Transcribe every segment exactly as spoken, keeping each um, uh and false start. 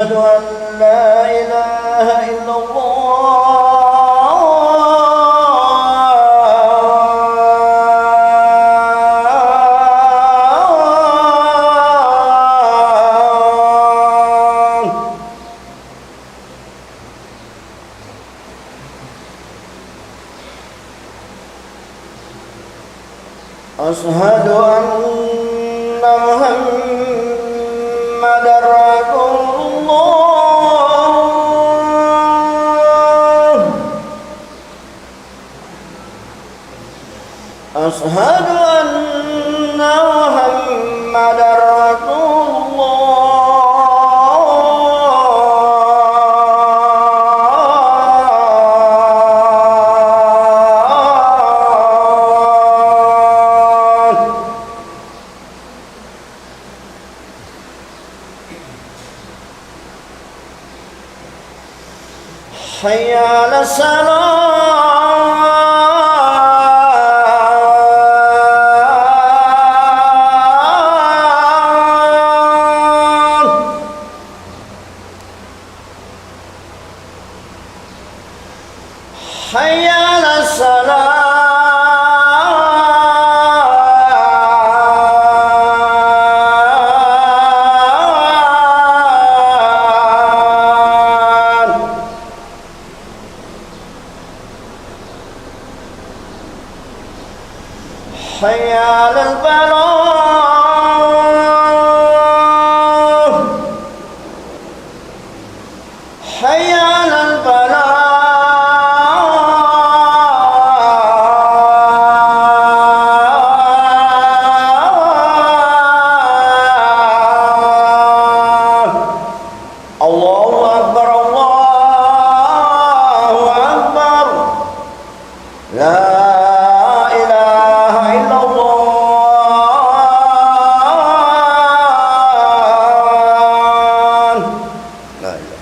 أشهد أن لا إله إلا الله. أشهد أن محمدا رسول الله. أشهد أن محمدا رسول الله. حي على الصلاة. حي على الصلاة. حي على الفلاح. حي على الفلاح. الله أكبر، الله أكبر. لا إله إلا الله. لا إله.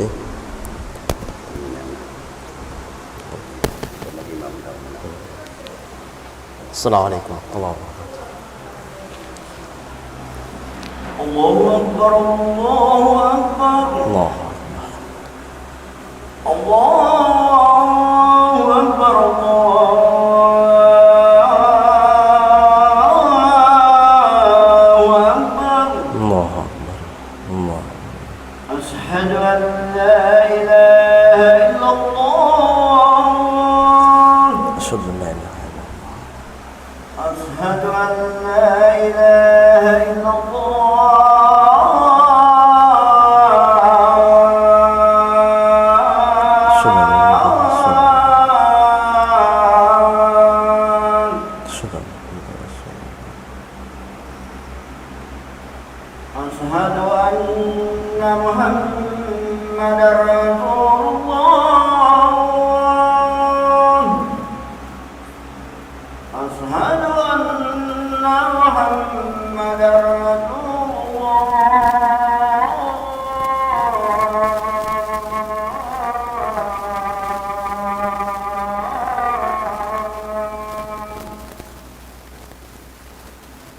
Eh? السلام عليكم ورحمة الله وبركاته. الله أكبر، الله أكبر. الله أكبر. الله أكبر، الله أكبر. الله أكبر. الله. أشهد أن لا إله إلا الله. أشهد أن لا إله إلا الله. أشهد أن لا إله إلا الله. أشهد أن لا إله إلا الله. أشهد أن لا إله إلا الله. أشهد أن محمدا رسول الله. أشهد أن محمدا رسول الله.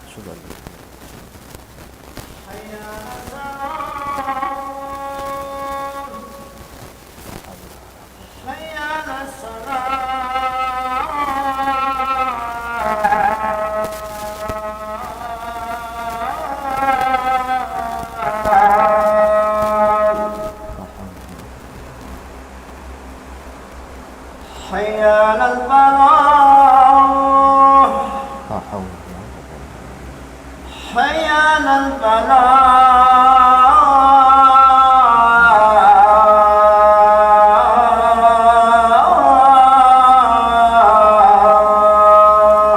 أشهد أن حي على الصلاة. حي على الصلاة. حي على الفلاح. لا حول ولا قوة إلا بالله. حي على الفلاح.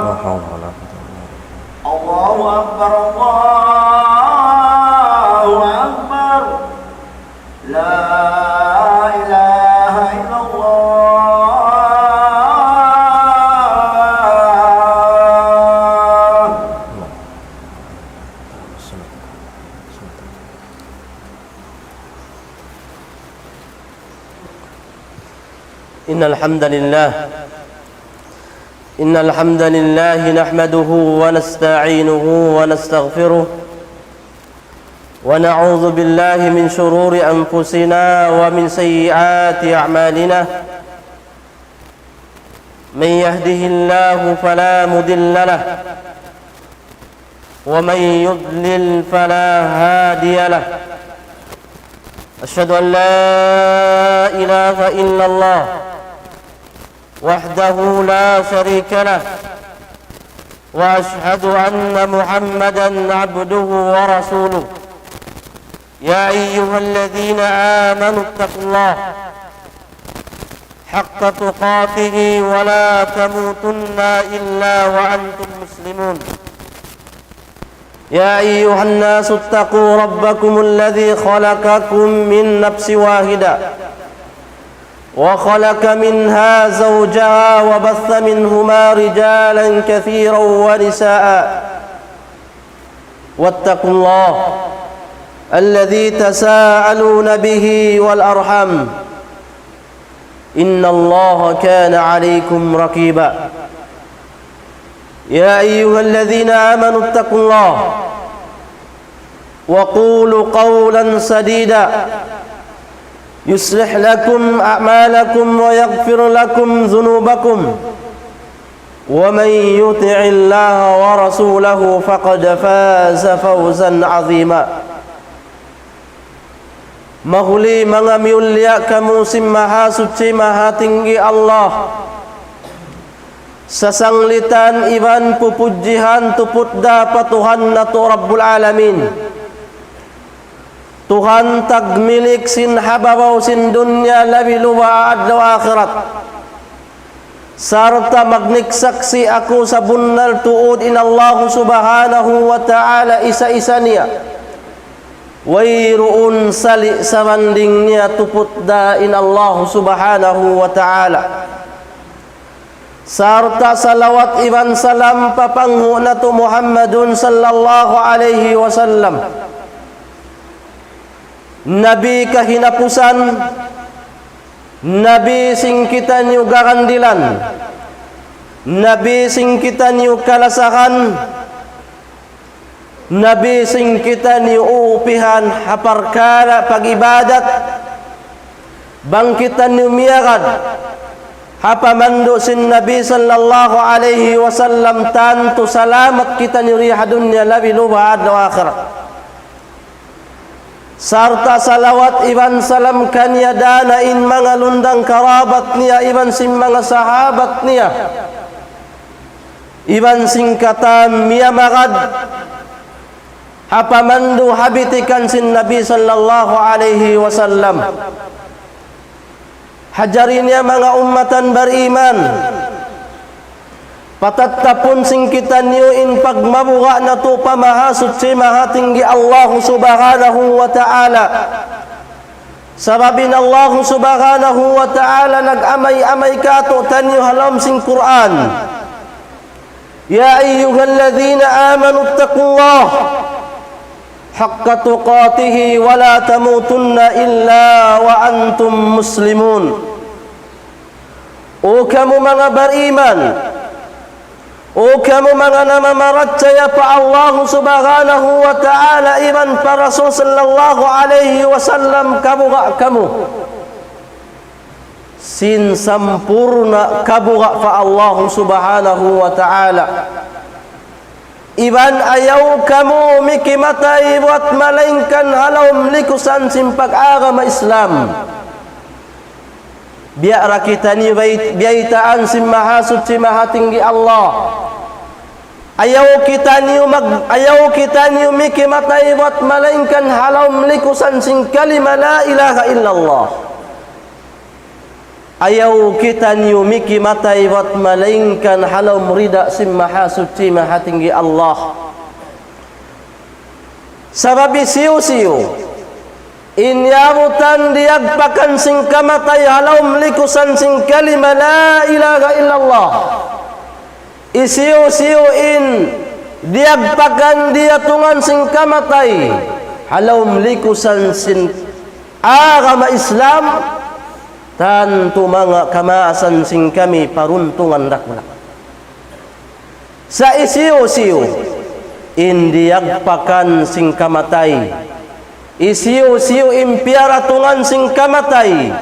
لا حول ولا قوة إلا بالله. الله أكبر، الله أكبر. لا إله إلا الله. إن الحمد لله، إن الحمد لله نحمده ونستعينه ونستغفره، ونعوذ بالله من شرور أنفسنا ومن سيئات أعمالنا. من يهده الله فلا مضل له، ومن يضلل فلا هادي له. أشهد أن لا إله إلا الله وحده لا شريك له، وأشهد أن محمدا عبده ورسوله. يا أيها الذين آمنوا اتقوا الله حق تقاته ولا تموتن إلا وأنتم مسلمون. يا أيها الناس اتقوا ربكم الذي خلقكم من نفس واحدة وخلق منها زوجها وبث منهما رجالا كثيرا ونساء، واتقوا الله الذي تساءلون به والأرحام، إن الله كان عليكم رقيبا. يا أيها الذين آمنوا اتقوا الله وقولوا قولا سديدا يصلح لكم أعمالكم ويغفر لكم ذنوبكم ومن يطع الله ورسوله فقد فاز فوزا عظيما. Mahuli manga miyulliya kamu sin Mahasuchi Mahatinggi Allah. Sasanglitan iban pupudjihan tuput da pa Tuhan natu' Rabbul Alamin. Tuhan tagmilik sin ha babaw sin dunya labi luba' adlaw akhirat. Sarta' magniksaksi' aku sabunnal tuud in Allahu Subhanahu wa Ta'ala isa-isa niya. Wayruun sali' sabanding niya tuput da in Allahu Subhanahu wa Ta'ala. Sarta' salawat iban salam pa panghu' natu' Muhammadun sallallahu alayhi wasallam. Nabi kahinapusan, Nabi sin kitaniyu garandilan, Nabi sin kitaniyu kalasahan, Nabi sin kitaniyu uupihan ha parkala' pag-ibadat, bang kitaniyu miyagad ha pamandu' sin Nabi sallallahu alayhi wasallam, tantu salamat kitaniyu di ha dunya labi luba adlaw akhirat. Sarta' salawat iban salam kaniya dana in manga lundang karabat niya iban sin manga sahabat niya, iban sin katan miyamagad ha pamandu' ha bitikan sin Nabi sallallahu alayhi wasallam. Hajari niya manga ummatan bariman, patattapun sin kitaniyu in pagmabuga' natu' pa Mahasuchi Mahatinggi Allah Subhanahu wa Ta'ala. Sabab in Allah Subhanahu wa Ta'ala nag-amay-amay kātu'niyu ha lawm sin Qur'an. يا أيها الذين آمنوا اتقوا الله حق تقاته ولا تموتن إلا وأنتم مسلمون. O kamu manga bariman, o kamu manga namamarachaya pa Allah Subhanahu wa Ta'ala iban pa Rasul sallallahu alayhi wasallam, kabuga' kamu sin sampurna' kabuga' pa Allah Subhanahu wa Ta'ala. Iban ayaw kamu mikimatay buwat malaingkan ha lawm likusan sin pag-agama Islam. Biya' da kitaniyu bay-, biyaytaan sin Mahasuchi Mahatinggi Allah. Ayaw kitaniyu mag-, ayaw kitaniyu mikimatay buwat malaingkan ha lawm likusan sin kalima la ilaha illallah. Ayaw kitaniyu mikimatay buwat malaingkan ha lawm rida sin Mahasuchi Mahatinggi Allah. Sabab hisiyu-siyu in yabutan diyagpakan sin kamatay ha lawm likusan sin kalima la ilaha illallah. Hisiyu-siyu in diyagpakan diyatungan sin kamatay ha lawm likusan sin agama Islam, tantu manga kamaasan sin kami paruntungan dakula'. Sa' hisiyu-siyu in diyagpakan sin kamatay, hisiyu-siyu in piyaratungan sin kamatay,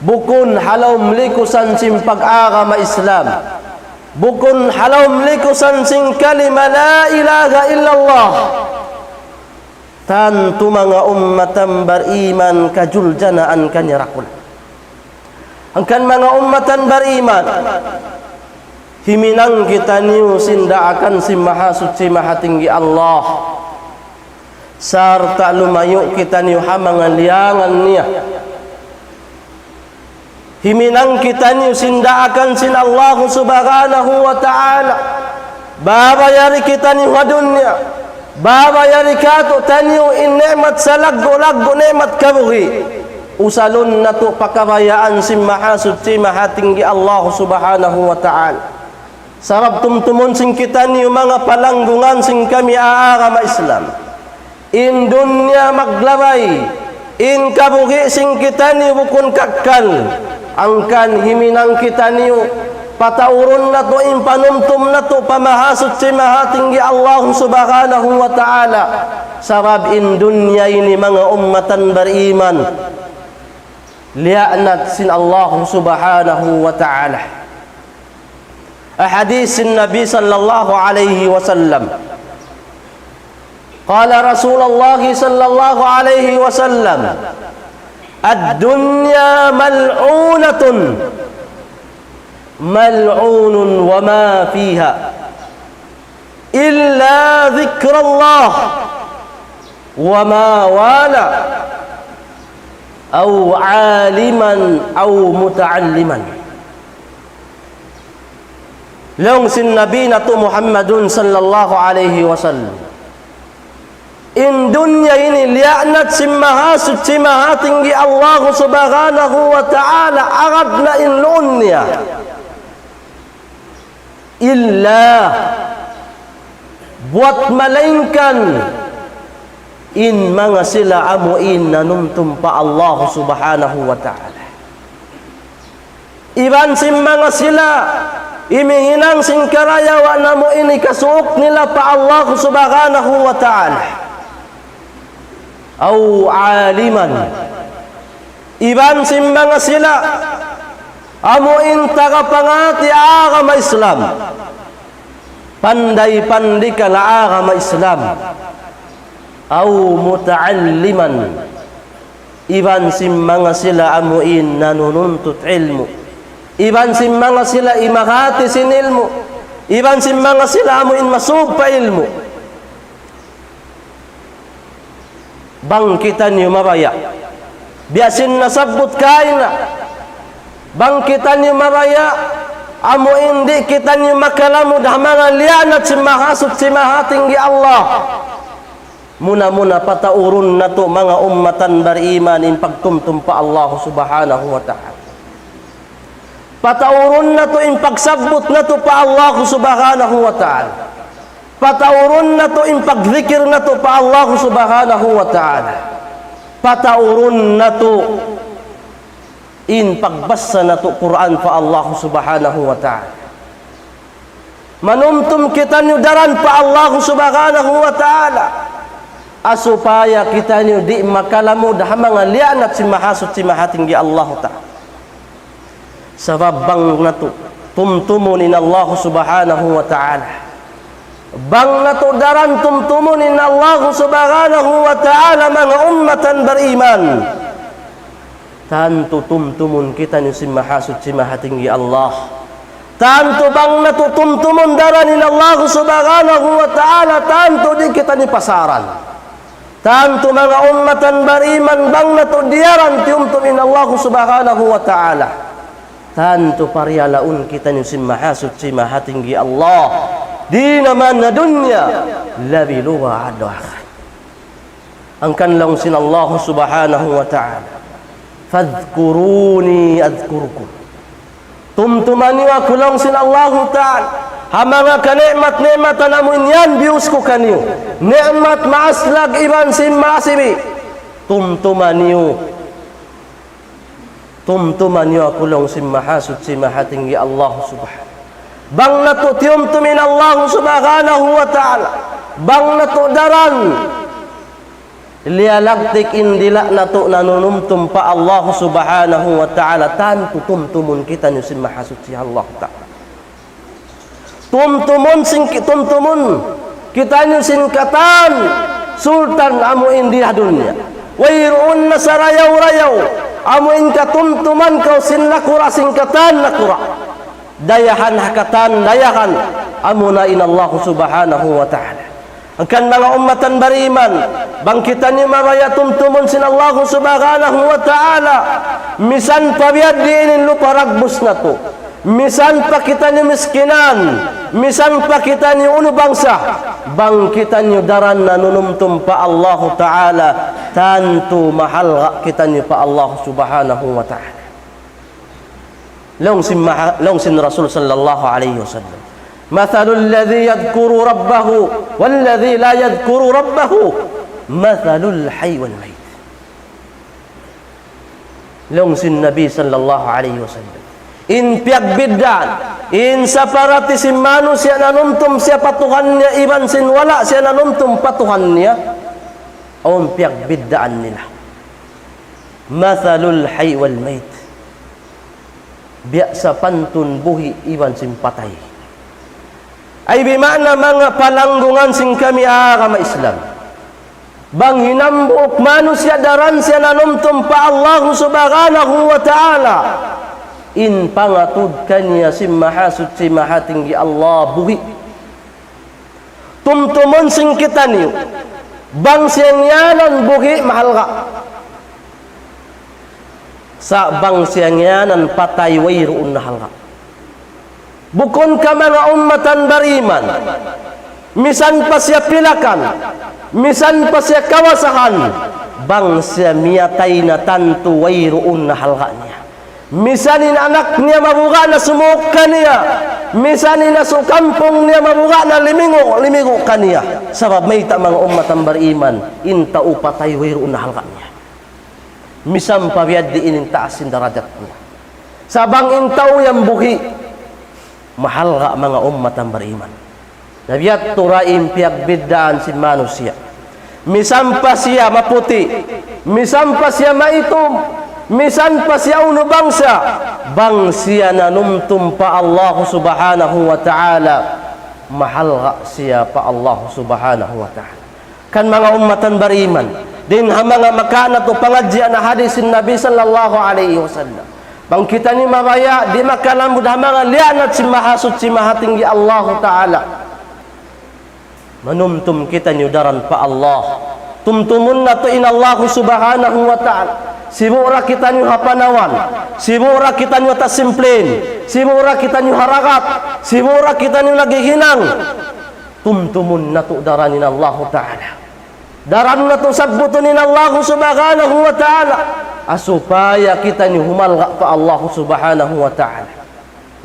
bukun ha lawm likusan sin pag-agama Islam, bukun ha lawm likusan sin kalima la ilaha illallah, tantu manga ummatan bariman kajuljanaan kaniya dakula'. Hangkan manga ummatan bariman, himinang kitaniyu sin daakan sin Mahasuchi Mahatinggi Allah, sarta' lumayu' kitaniyu ha manga liyangan niya. Himinang kitaniyu sin daakan sin Allah Subhanahu wa Ta'ala. Babayari kitaniyu ha dunya. Babayari kātu'niyu in ni'mat salaggu'-laggu' ni'mat kabuhi'. Usalun natu' pa kabayaan sin Mahasuchi Mahatinggi Allah Subhanahu wa Ta'ala. Sabab tumtumun sin kitaniyu manga palanggungan sin kami agama Islam. In dunya maglabay, in kabuhi' sin kitaniyu bukun kakkal. Hangkan himinang kitaniyu, pataurun natu' in panumtum natu' pa Mahasuchi Mahatinggi Allah Subhanahu wa Ta'ala. Sabab in dunya ini manga ummatan bariman, liyaanat sin Allah Subhanahu wa Ta'ala. Hadis Nabi sallallahu alayhi wasallam. قال رسول الله صلى الله عليه وسلم: الدنيا ملعونة ملعون وما فيها إلا ذكر الله وما والاه أو عالما أو متعلما. Laung sin Nabi natu' Muhammadun sallallahu alayhi wasallam, in dunya ini liyaanat sin Mahasuchi Mahatinggi Allah Subhanahu wa Ta'ala, agad na in luun niya. Illa, buwat malaingkan In manga sila amu in nanumtum pa Allah Subhanahu wa Ta'ala. Iban sin manga sila imihinang sin karayawan amu in hikasuuk nila pa Allah Subhanahu wa Ta'ala. أو عالما. Iban sin manga sila amu in tagapangati agama Islam. Panday-panday ka la agama Islam. أو متعلما. Iban sin manga sila amu in nanununtut ilmu'. Iban sin manga sila imagati sin ilmu'. Iban sin manga sila amu in masug pa ilmu'. Bang kitaniyu mabaya'. Biya' sin nasabbut kaina. Bang kitaniyu mabaya'. Amu in di' kitaniyu makalamud ha manga liyaanat sin Mahasuchi Mahatinggi Allah. Muna-muna pataurun natu' manga ummatan bariman in pagtumtum pa Allah Subhanahu wa Ta'ala. Pataurun natu' in pagsabbut natu' pa Allah Subhanahu wa Ta'ala. Pataurun natu' in pagdikir natu' pa Allah Subhanahu wa Ta'ala. Pataurun natu' in pagbasa natu' Qur'an pa Allah Subhanahu wa Ta'ala. Manumtum kitaniyu daran pa Allah Subhanahu wa Ta'ala. Ha supaya kitaniyu di' makalamud ha manga liyaanat sin Mahasuchi Mahatinggi Allah Ta'ala. Sabab bang natu' tumtumun in Allah Subhanahu wa Ta'ala. Bang natu' daran tumtumun in Allah Subhanahu wa Ta'ala manga ummatan bariman. Tantu tumtumun kitaniyu sin Mahasuchi Mahatinggi Allah. Tantu bang natu' tumtumun daran in Allah Subhanahu wa Ta'ala, tantu di' kitaniyu pasaran. Tantu manga ummatan bariman bang natu' diyaran tiyumtum in Allah Subhanahu wa Ta'ala. Tantu pariyalaun kitaniyu sin Mahasuchi Mahatinggi Allah. Di' na man ha dunya, labi luba adlaw akhirat. Hangkan laung sin Allah Subhanahu wa Ta'ala, فاذكروني أذكركم. Tumtuma niyu aku laung sin Allah Ta'ala. Ha manga kani'mat-ni'matan amu in yan biyus ku kaniyu. Ni'mat maaslag iban sin maasibi'. Tumtuma niyu. Tumtuma niyu aku laung sin Mahasuchi Mahatinggi Allah Subhanahu. Bang natu' tiyumtum in Allah Subhanahu wa Ta'ala. Bang natu' daran liyalagtik in dila' natu' nanunumtum pa Allah Subhanahu wa Ta'ala, tantu tumtumun kitaniyu sin Mahasuchi Allah Ta'ala. Tumtumun sin ki-, tumtumun kitaniyu sin katan sultan amu in di ha dunya. Wayruun na sarayaw-rayaw amu in katumtuman kaw sin nakura' sin katan nakura'. Dayahan ha katan dayahan amuna in Allah Subhanahu wa Ta'ala. Hangkan manga ummatan bariman, bang kitaniyu mabaya' tumtumun sin Allah Subhanahu wa Ta'ala, misan pa biya' diin in lupa dagbus natu', misan pa kitaniyu miskinan, misan pa kitaniyu unu bangsa, bang kitaniyu daran nanunumtum pa Allah Ta'ala, tantu mahalga' kitaniyu pa Allah Subhanahu wa Ta'ala. Laung sin maha-, laung sin Rasul sallallahu alayhi wasallam, مثل الذي يذكر ربه والذي لا يذكر ربه مثل الحي والميت. Laung sin Nabi sallallahu alayhi wasallam, in piyagbiddaan, in saparati sin manusiya' nanumtum siya pa Tuhan niya, iban sin wala' siya nanumtum pa Tuhan niya, awn piyagbiddaan nila. مثل الحي والميت. Biya' sapantun buhi' iban sin patay. Ay bima'na manga palanggungan sin kami agama Islam. Bang hinambuuk manusiya' daran siya nanumtum pa Allah Subhanahu wa Ta'ala, in pangatud kaniya sin Mahasuchi Mahatinggi Allah buhi'. Tumtumun sin kitaniyu, bang siya ngiyanan buhi' mahalga'. Sa' bang siya ngiyanan patay wayruun na halga'. Bukun ka manga ummatan bariman, misan pa siya pilakan, misan pa siya kawasahan, bang siya miyatay na tantu wayruun na halga' niya. Misan in anak niya mabuga' na sumuuk kaniya, Misan in asu kampung niya mabuga' na limigu', limigu' kaniya. Sabab mayta' manga ummatan bariman, in tau patay wayruun na halga' niya. Misan pa biya' diin in taas sin darajat niya. Sa' bang in tau yan buhi', mahalga' manga ummatan bariman. Na biya' tu ra in piyagbiddaan sin manusiya'. Misan pa siya maputi', misan pa siya maitum, misan pa siya unu bangsa, bang siya nanumtum pa Allah Subhanahu wa Ta'ala, mahalga' siya pa Allah Subhanahu wa Ta'ala. Kan manga ummatan bariman, dayn ha manga makauna natu' pangadjian na hadis sin Nabi sallallahu alayhi wasallam. Bang kitaniyu mabaya', di' makalamud ha manga liyaanat sin Mahasuchi Mahatinggi Allahu Ta'ala. Manumtum kitaniyu daran pa Allah. Tumtumun natu' in Allahu Subhanahu wa Ta'ala. Sibu' ra kitaniyu ha panawan. Sibu' ra kitaniyu ha tasimplin. Sibu' ra kitaniyu ha ragat. Sibu' ra kitaniyu naghihinang. Tumtumun natu' daran in Allahu Ta'ala. Daran natu' sabbutun in Allahu Subhanahu wa Ta'ala. Supaya kitaniyu humalga' pa Allahu Subhanahu wa Ta'ala.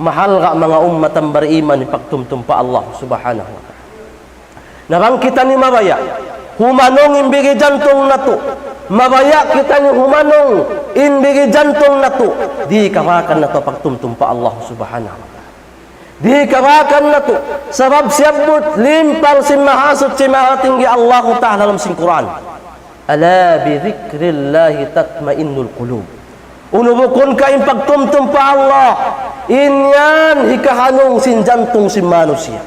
Mahalga' manga ummatan bariman in pagtumtum pa Allahu Subhanahu wa Ta'ala. Na bang kitaniyu mabaya', humanung in bigi jantung natu'. Mabaya' kitaniyu humanung in bigi jantung natu'. Di' kabakan natu' pagtumtum pa Allahu Subhanahu wa Ta'ala. Di' kabakan natu', sabab siyabbut limpal sin Mahasuchi Mahatinggi Allahu Ta'ala ha lawm sin Qur'an. ألا بذكر الله تطمئن القلوب. Unu bukun ka in pagtumtum pa Allah, in yan hikahanung sin jantung sin manusiya'.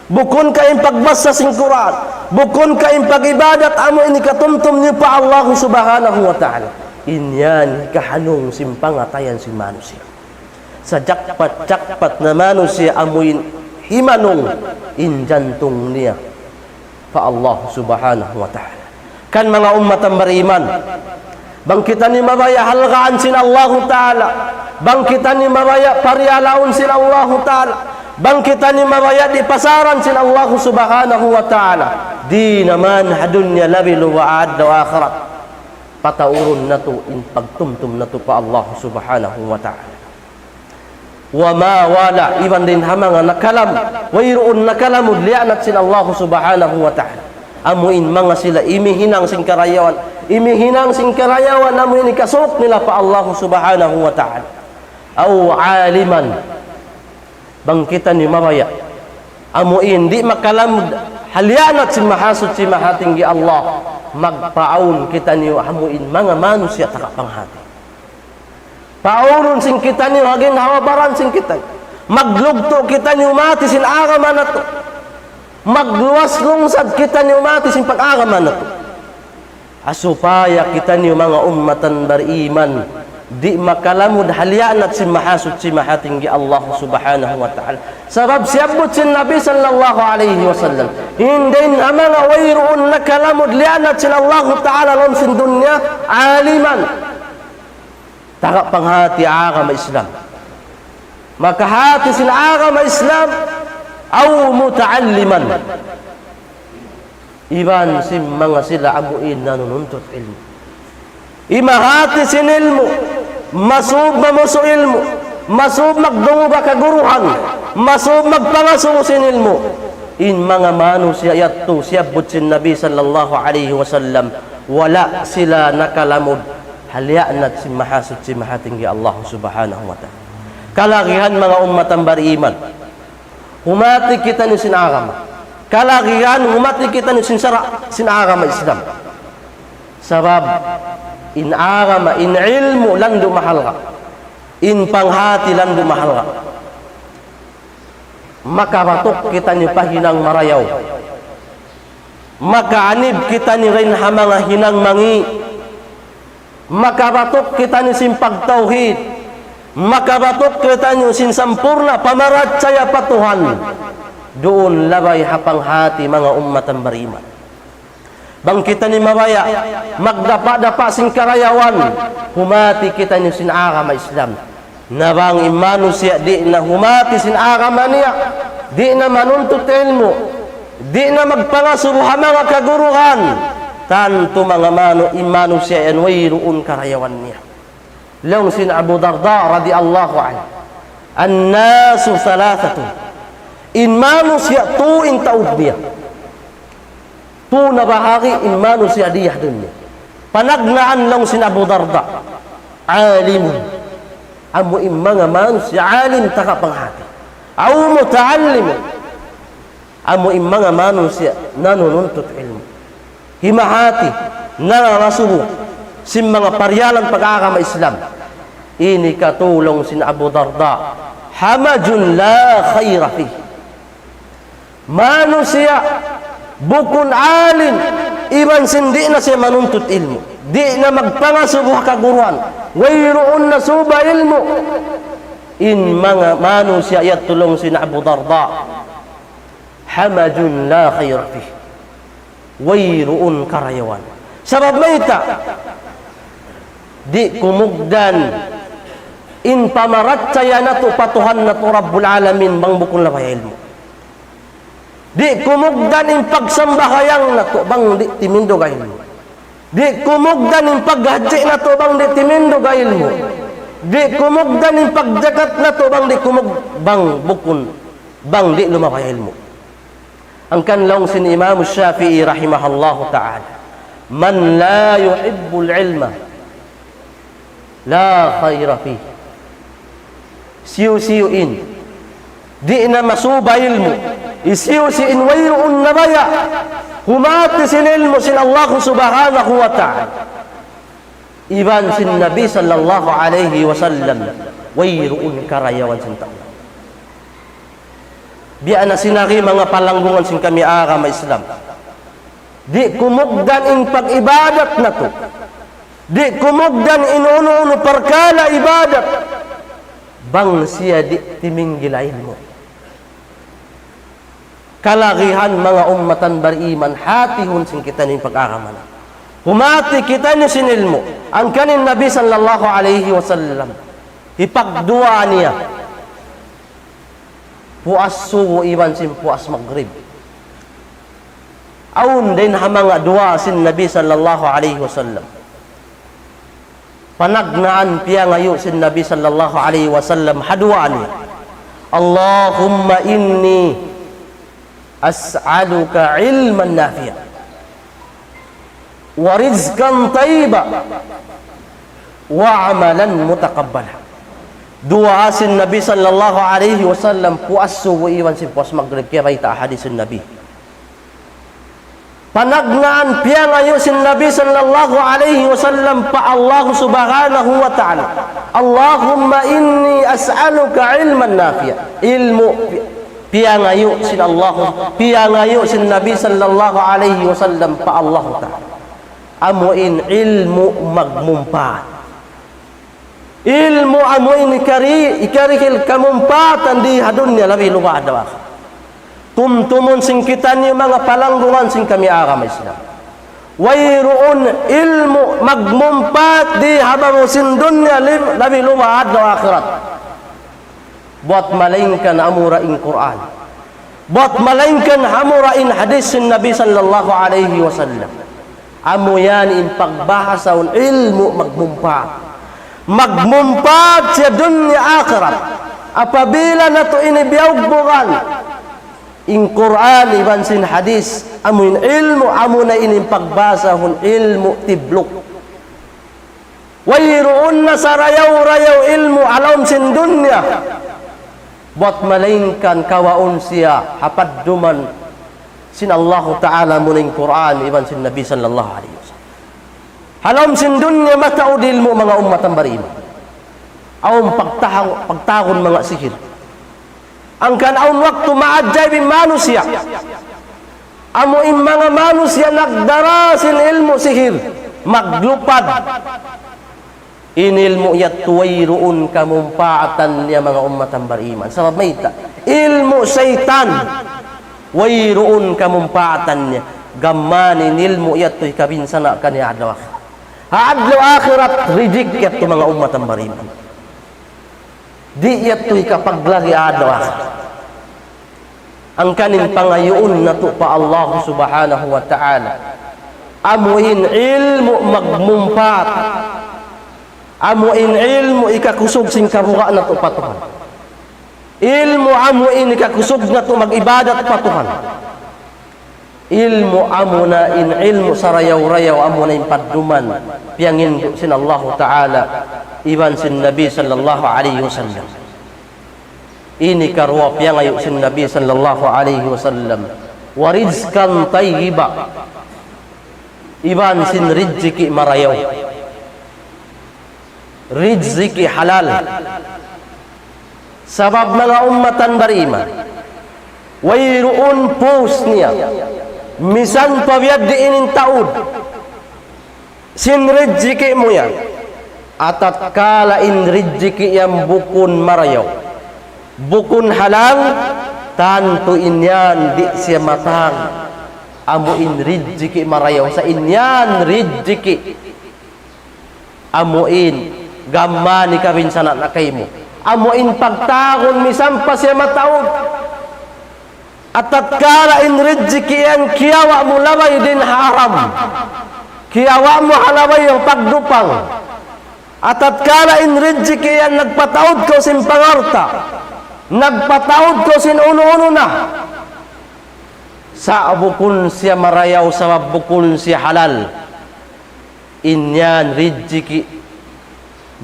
Bukun ka in pagbasa sin Qur'an, bukun ka in pag-ibadat amu in hikatumtum niyu pa Allah Subhanahu wa Ta'ala. In yan hikahanung sin pangatayan sin manusiya'. Sajakpat-jakpat na manusiya' amu in himanung in jantung niya pa Allah Subhanahu wa Ta'ala. Kan manga ummatan bariman, bang kitaniyu mabaya' halgaan sin Allahu Ta'ala, bang kitaniyu mabaya' pariyalaun sin Allahu Ta'ala, bang kitaniyu mabaya' di' pasaran sin Allahu Subhanahu wa Ta'ala, di' na man ha dunya labi luba adlaw akhirat. Pataurun natu' in pagtumtum natu' pa Allah Subhanahu wa Ta'ala. وما والى, iban dayn ha manga nakalam, wayruun nakalamud liyaanat sin Allah Subhanahu wa Ta'ala. Amu in manga sila imihinang sin karayawan, imihinang sin karayawan, amu in hikasuuk nila pa Allah Subhanahu wa Ta'ala. أو عالما, bang kitaniyu mabaya', amu in di' makalamud ha liyaanat sin Mahasuchi Mahatinggi Allah, magpaawn kitaniyu amu in manga manusiya' taga panghati. Paawnun sin kitaniyu ha ginhawa-baran sin kitaniyu. Maglugtu' kitaniyu humati sin agama natu'. Magluwas lungsad kitaniyu humati sin pag-agama natu'. Ha supaya kitaniyu manga ummatan bariman, di' makalamud ha liyaanat sin Mahasuchi Mahatinggi Allah Subhanahu wa Ta'ala. Sabab siyabbut sin Nabi sallallahu alayhi wasallam, in dayn ha manga wayruun nakalamud liyaanat sin Allahu Ta'ala ha lawm sin dunya, aliman. Taga panghati agama Islam. Makahati sin agama Islam, أو متعلما. Iban sin manga sila amu in nanununtut ilmu'. Imahati sin ilmu', masub mamusu' ilmu', masub magdunguba kaguruhan, masub magpangasubu sin ilmu'. In manga manusiya' yadtu siyabbut sin Nabi sallallahu alayhi wasallam, wala' sila nakalamud ha liyaanat sin Mahasuchi Mahatinggi Allah Subhanahu wa Ta'ala. Kalagihan manga ummatan bariman. Humati kitaniyu sin agama. Kalagihan humati kitaniyu sin sara', sin agama Islam. Sabab in agama, in ilmu' landu' mahalga'. In panghati landu' mahalga'. Makabatuk kitaniyu pa hinang marayaw. Makaanib kitaniyu dayn ha manga hinang mangi'. Makabatuk kitaniyu sin pagtawhid. Makabatuk kitaniyu sin sampurna' pamarachaya pa Tuhan. Duun labay ha panghati manga ummatan bariman. Bang kitaniyu mabaya' magdapa'-dapa' sin karayawan, humati kitaniyu sin agama Islam. Na bang in manusiya' di' na humati sin agama niya, di' na manuntut ilmu', di' na magpangasubu ha manga kaguruhan, tantu manga manu-, in manusiya' yan wayruun karayawan niya. Laung sin Abu Darda radiyallahu anhu, الناس ثلاثة. In manusiya' tū in taud niya. Tū na bahagi' in manusiya' dii ha dunya. Panagnaan laung sin Abu Darda. عالم. Amu in manga manusiya' alim taga panghati. أو متعلم. Amu in manga manusiya' nanununtut ilmu'. Himahati, nangangasubu, sin manga pariyalan pag-agama Islam. Ini katū laung sin Abu Darda. همج لا خير فيه. Manusiya', bukun alim, iban sin di' na siya manuntut ilmu'. Di' na magpangasubu ha kaguruan. Wayruun na suba ilmu'. In manga manusiya' yadtu laung sin Abu Darda. همج لا خير فيه. Wayruun karayawan. Sabab mayta'? Di' kumugdan in pamarachaya natu' pa Tuhan natu' Rabbul Alamin bang bukun labay ilmu'. Di' kumugdan in pagsambahayang natu' bang di' timindug ilmu'. Di' kumugdan in paghajji natu' bang di' timindug ilmu'. Di' kumugdan in pagjakat natu' bang di' kumug-, bang bukun, bang di' lumabay ilmu'. Hangkan laung sin Imam Shafi'i rahimahullahu ta'ala, من لا يحب العلم لا خير فيه. Hisiyu-siyu in di' na masuba ilmu', hisiyu-siyu in wayruun na baya' humati sin ilmu' sin Allah Subhanahu wa Ta'ala iban sin Nabi sallallahu alayhi wasallam, wayruun karayawan sin tau. Biya' na sin ari manga palanggungan sin kami agama Islam. Di' kumugdan in pag-ibadat natu'. Di' kumugdan in unu-unu parkala' ibadat. Bang siya di' timinggil ha ilmu'. Kalagihan manga ummatan bariman, hatihun sin kitaniyu in pag-agama. Humati kitaniyu sin ilmu'. Hangkan in Nabi sallallahu alayhi wasallam, hipagduwaa niya puas subu iban sin puas magrib. Awn dayn ha manga duwaa sin Nabi sallallahu alayhi wasallam. Panagnaan piyangayu' sin Nabi sallallahu alayhi wasallam ha duwaa niya. اللهم إني أسألك علما نافعا ورزقا طيبا وعملا متقبلا. Duwaa sin Nabi sallallahu alayhi wasallam puas subu iban sin puas magrib, kiyabayta' hadis sin Nabi. Panagnaan piyangayu' sin Nabi sallallahu alayhi wasallam pa Allah subhanahu wa ta'ala. اللهم إني أسألك علما نافعا. Ilmu' pi-, piyangayu' sin Allah, piyangayu' sin Nabi sallallahu alayhi wasallam pa Allah ta'ala. Amu in ilmu' magmumpaat. Ilmu' amu in hikari-, hikarihil kamumpaatan di ha dunya labi luba adlaw akhirat. Tumtumun sin kitaniyu manga palanggungan sin kami agama Islam. Wayruun ilmu' magmumpaat di ha babaw sin dunya lib-, labi luba adlaw akhirat. Buwat malaingkan amura in Qur'an. Buwat malaingkan amura in hadis sin Nabi sallallahu alayhi wasallam. Amu yan in pagbahasahun ilmu' magmumpaat. Magmumpaat siya dunya akhirat. Apabila natu' ini biyugbugan in Qur'an iban sin hadis, amu in ilmu', amu na ini in pagbahasahun ilmu' tibluk. Wayruun na sarayaw-rayaw ilmu' ha lawm sin dunya. Buwat malaingkan kawaun siya ha padduman sin Allahu Ta'ala amuna in Qur'an iban sin Nabi sallallahu alayhi wasallam. Ha lawm sin dunya mataud ilmu' manga ummatan bariman. Awn pagtahang-, pagtawagun manga sihir. Hangkan awn waktu maajayib in manusiya'. Amu in manga manusiya' nagdara sin ilmu' sihir, maglupad. In ilmu' yadtu wayruun kamumpaatan niya manga ummatan bariman. Sabab mayta'? Ilmu' saytan. Wayruun kamumpaatan niya. Gam mayan in ilmu' yadtu hikabinsana' kaniya adlaw akhirat. Ha adlaw akhirat, reject yadtu manga ummatan bariman. Di' yadtu hikapaglagi' adlaw akhirat. Hangkan in pangayuun natu' pa Allah subhanahu wa ta'ala, amu in ilmu' magmumpaat. Amu in ilmu' hikakusug sin kabuga' natu' pa Tuhan. Ilmu' amu in hikakusug natu' mag-ibadat pa Tuhan. Ilmu' amuna in ilmu' sarayaw-rayaw amuna in padduman piyangindu' sin Allahu Ta'ala iban sin Nabi sallallahu alayhi wasallam. Ini karuwa piyangayu' sin Nabi sallallahu alayhi wasallam. ورزقا طيبا. Iban sin rijiki' marayaw. Rijiki' halal. Sabab manga ummatan bariman, wayruun pus niya, misan pa biya' diin in taud sin rijiki' mu yan. Atatkala in rijiki' yan bukun marayaw, bukun halal, tantu in yan di' siya matang. Amu in rijiki' marayaw, sa' in yan rijiki' amu in gam mayan hikabinsana' na kaymu. Amu in pagtawagun misan pa siya mataud. Atatkala in rijiki' yan kiyawa' mu labay dayn ha haram, kiyawa' mu ha labay ha pagdupang. Atatkala in rijiki' yan nagpataud kaw sin pangalta', nagpataud kaw sin unu-unu na, sa' bukun siya marayaw sabab bukun siya halal. In yan rijiki',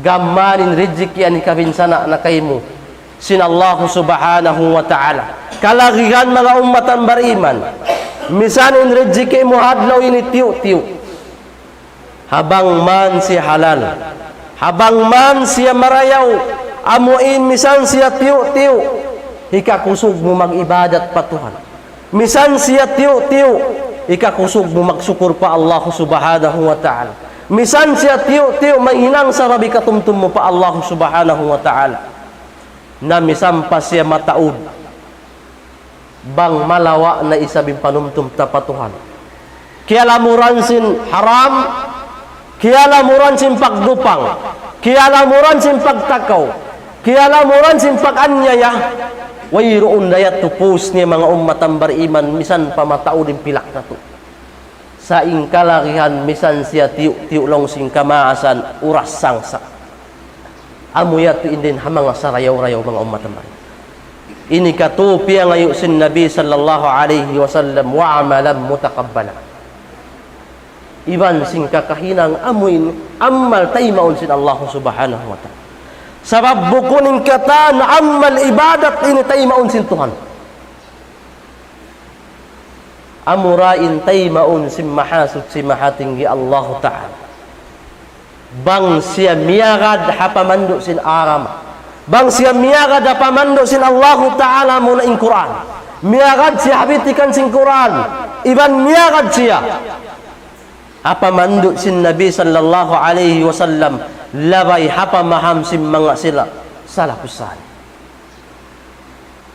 gam mayan in rijiki' yan hikabinsana' na kaymu sin Allahu Subhanahu wa Ta'ala. Kalagihan manga ummatan bariman, misan in rijiki' mu ha adlaw ini tiyu'-tiyu'. Ha bang man siya halal, ha bang man siya marayaw, amu in misan siya tiyu'-tiyu', hikakusug mu mag-ibadat pa Tuhan. Misan siya tiyu'-tiyu', hikakusug mu magsukur pa Allah Subhanahu wa Ta'ala. Misan siya tiyu'-tiyu', mahinang sabab hikatumtum mu pa Allah Subhanahu wa Ta'ala. Na misan pa siya mataud, bang malawa' na isab in panumtum ta pa Tuhan. Kiyalamuran sin haram, kiyalamuran sin pagdupang, kiyalamuran sin pagtakaw, kiyalamuran sin pag-anyaya, wayruun da yadtu pus niya manga ummatan bariman, misan pa mataud in pilak natu'. Sa' in kalagihan misan siya tiyu'-tiyu' laung sin kamaasan, uras sangsa'. Amu yadtu in dayn ha manga sarayaw-rayaw manga ummatan bariman. Ini katu' piyangayu' sin Nabi sallallahu alayhi wasallam, وعملا متقبلا. Iban sin kakahinang amu in amal taymaun sin Allah Subhanahu wa Ta'ala. Sabab bukun in katan amal ibadat ini taymaun sin Tuhan. Amura in taymaun sin Mahasuchi Mahatinggi Allah Ta'ala. Bang siya miyagad ha pamandu' sin agama. Bang siya miyagad ha pamandu' sin Allahu Ta'ala muna in Qur'an. Miyagad siya ha bitikan sin Qur'an. Iban miyagad siya ha pamandu' sin Nabi sallallahu alayhi wasallam. Labay ha pamaham sin manga sila salafus salih.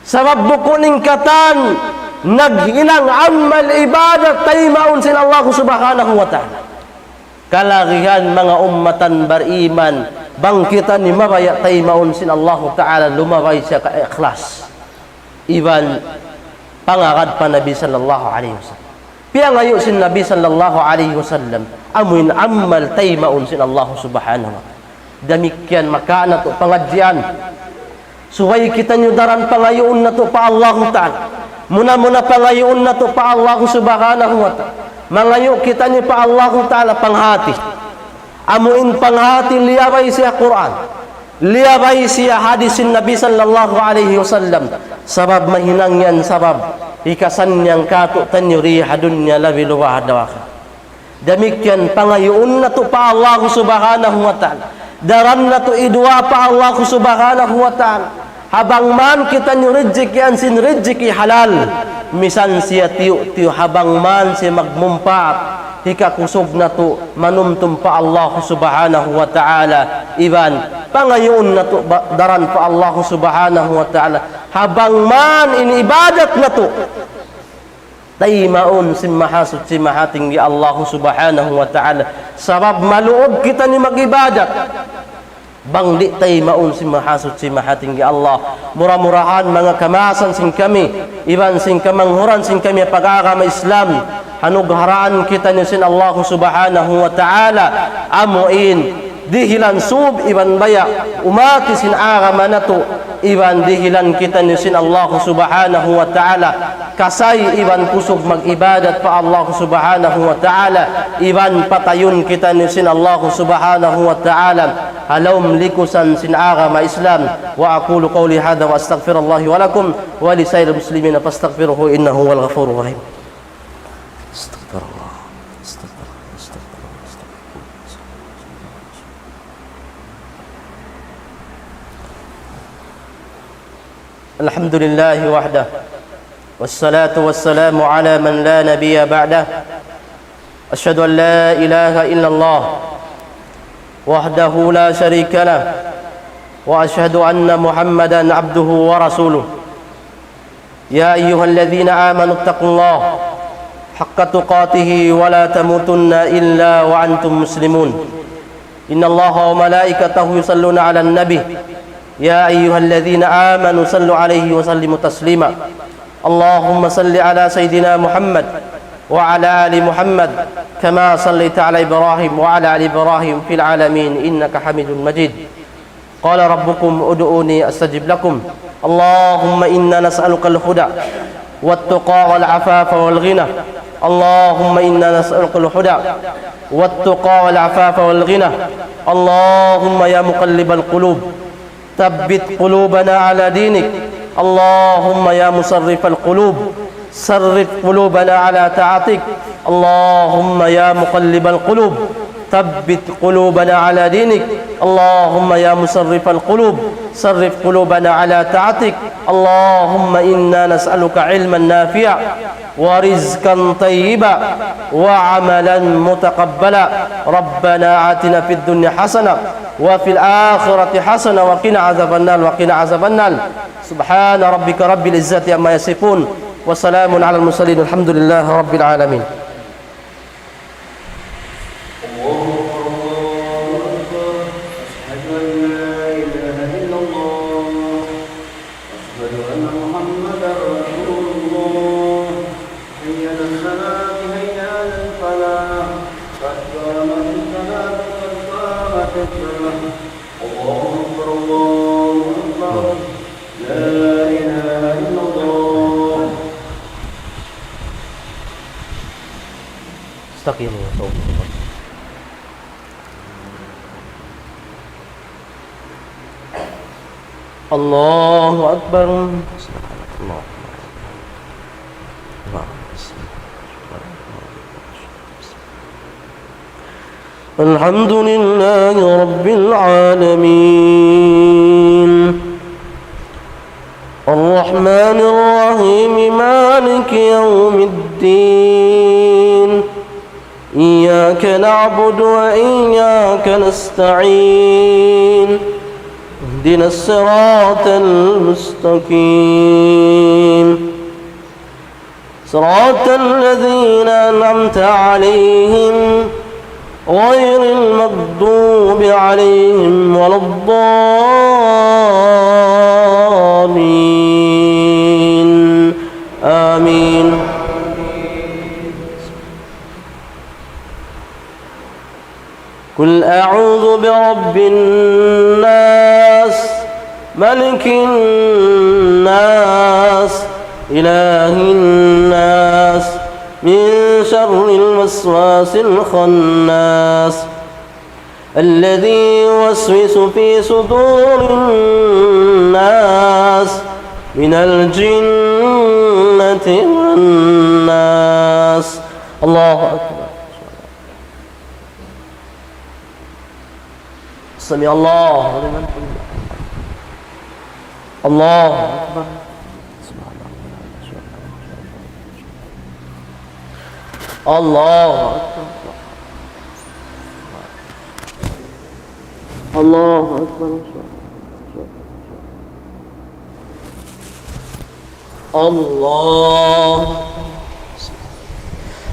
Sabab bukun in katan naghinang amal ibadat taymaun sin Allah Subhanahu wa Ta'ala. Kalagihan manga ummatan bariman, bang kitaniyu mabaya' taymaun sin Allah Ta'ala, lumabay siya ka ikhlas. Iban pangagad pa Nabi sallallahu alayhi wasallam. Piyangayu' sin Nabi sallallahu alayhi wasallam, amu in amal taymaun sin Allah Subhanahu wa Ta'ala. Damikkiyan makawa' natu' pangadjian. Subay kitaniyu daran pangayuun natu' pa Allahu Ta'ala. Muna-muna pangayuun natu' pa Allahu Subhanahu wa Ta'ala. Mangayu' kitaniyu pa Allahu Ta'ala panghati. Amu in panghati liyabay siya Qur'an. Liyabay siya hadis sin Nabi sallallahu alayhi wasallam. Sabab mahinang yan sabab hikasannyang kātu'niyu dii ha dunya labi luba ha adlaw akhirat. Damikkiyan pangayuun natu' pa Allahu Subhanahu wa Ta'ala. Daran natu' iduwaa pa Allahu Subhanahu wa Ta'ala. Ha bang man kitaniyu rijikian sin rijiki halal. Misan siya tiyu'-tiyu' ha bang man siya magmumpaat. Hikakusug natu' manumtum pa Allahu Subhanahu wa Ta'ala. Iban pangayuun natu' ba-, daran pa Allahu Subhanahu wa Ta'ala. Ha bang man in ibadat natu' taymaun sin Mahasuchi Mahatinggi Allahu Subhanahu wa Ta'ala. Sabab maluug kitaniyu mag-ibadat bang di' taymaun sin Mahasuchi Mahatinggi Allah. Mura-murahan manga kamaasan sin kami, iban sin kamanghuran sin kami ha pag-agama Islam, hanugharaan kitaniyu sin Allahu Subhanahu wa Ta'ala, amu in dihilan sūb iban baya' umati sin agama natu', iban dihilan kitaniyu sin Allah Subhanahu wa Ta'ala, kasay iban kusug mag-ibadat pa Allah Subhanahu wa Ta'ala, iban patayun kitaniyu sin Allah Subhanahu wa Ta'ala ha lawm likusan sin agama Islam. وأقول قولي هذا وأستغفر الله لي ولكم ولسائر المسلمين فاستغفروه إنه هو الغفور الرحيم. أستغفر الله. أستغفر الله. أستغفر الله. أستغفر الله. الحمد لله وحده، والصلاة والسلام على من لا نبي بعده. أشهد أن لا إله إلا الله وحده لا شريك له، وأشهد أن محمدا عبده ورسوله. يا أيها الذين آمنوا اتقوا الله حق تقاته ولا تموتن إلا وأنتم مسلمون. إن الله وملائكته يصلون على النبي، يا أيها الذين آمنوا صلوا عليه وسلموا تسليما. اللهم صل على سيدنا محمد وعلى آل محمد كما صليت على إبراهيم وعلى آل إبراهيم في العالمين إنك حميد مجيد. قال ربكم ادعوني أستجب لكم. اللهم إنا نسألك الهدى والتقى والعفاف والغنى. اللهم إنا نسألك الهدى والتقى والعفاف والغنى. اللهم يا مقلب القلوب، ثبت قلوبنا على دينك. اللهم يا مصرف القلوب، صرف قلوبنا على طاعتك. اللهم يا مقلب القلوب، ثبت قلوبنا على دينك. اللهم يا مصرف القلوب، صرف قلوبنا على طاعتك. اللهم إنا نسألك علما نافعا ورزقا طيبا وعملا متقبلا. ربنا آتنا في الدنيا حسنة وفي الآخرة حسنة وقنا عذاب النار، وقنا عذاب النار. سبحان ربك رب العزة عما يصفون، وسلام على المرسلين، والحمد لله رب العالمين. الله أكبر، الله أكبر. أشهد أن لا إله إلا الله. أشهد أن محمدا رسول الله. حي على الصلاة، حي على الفلاح. قد قامت الصلاة، قد قامت الصلاة. الله أكبر، الله أكبر. لا إله إلا الله. استقيموا يا قوم. الله أكبر. الحمد لله رب العالمين. الرحمن الرحيم. مالك يوم الدين. إياك نعبد وإياك نستعين. اهدنا الصراط المستقيم. صراط الذين أنعمت عليهم غير المغضوب عليهم ولا الضالين. آمين. قل أعوذ برب الناس، ملك الناس، إله الناس، من شر الوسواس الخناس، الذي يوسوس في صدور الناس، من الجنة والناس. الله أكبر. سمع الله لمن حمده. الله أكبر. الله أكبر. الله أكبر. الله.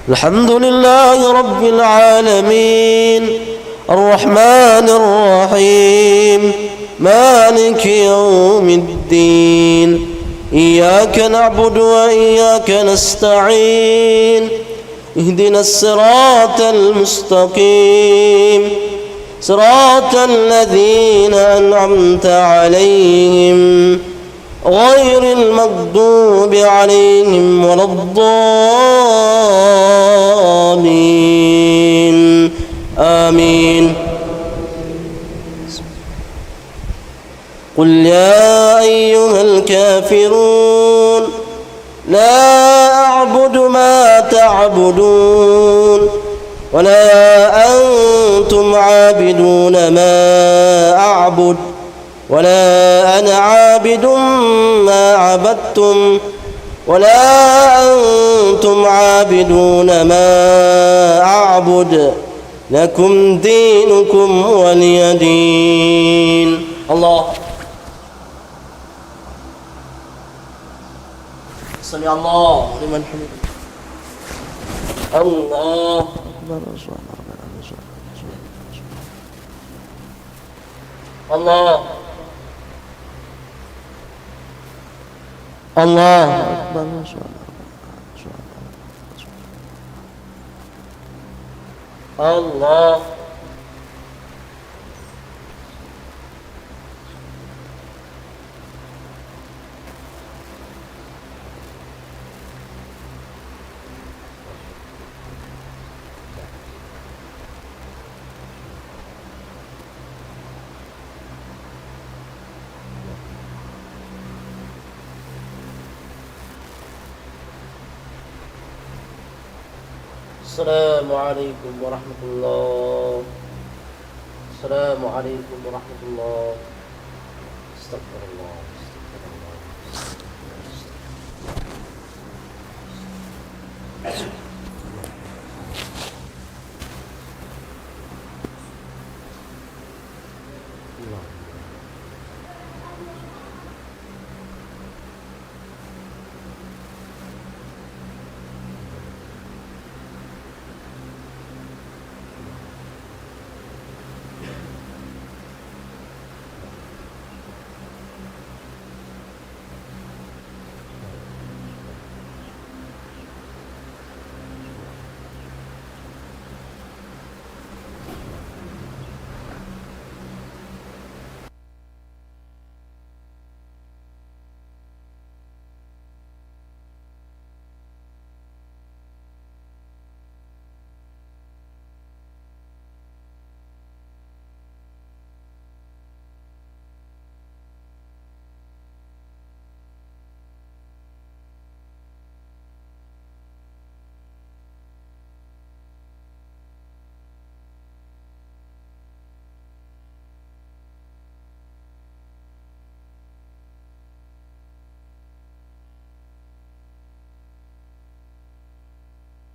الحمد لله رب العالمين. الرحمن الرحيم. مالك يوم الدين. إياك نعبد وإياك نستعين. اهدنا الصراط المستقيم. صراط الذين أنعمت عليهم غير المغضوب عليهم ولا الضالين. آمين. قل يا أيها الكافرون، لا أعبد ما تعبدون، ولا أنتم عابدون ما أعبد، ولا أنا عابد ما عبدتم، ولا أنتم عابدون ما أعبد، لكم دينكم ولي دين. الله. سمع الله لمن حمده. الله أكبر. الله. الله أكبر. الله. السلام عليكم ورحمة الله. السلام عليكم ورحمة الله. أستغفر الله. أستغفر الله.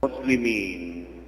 المسلمين.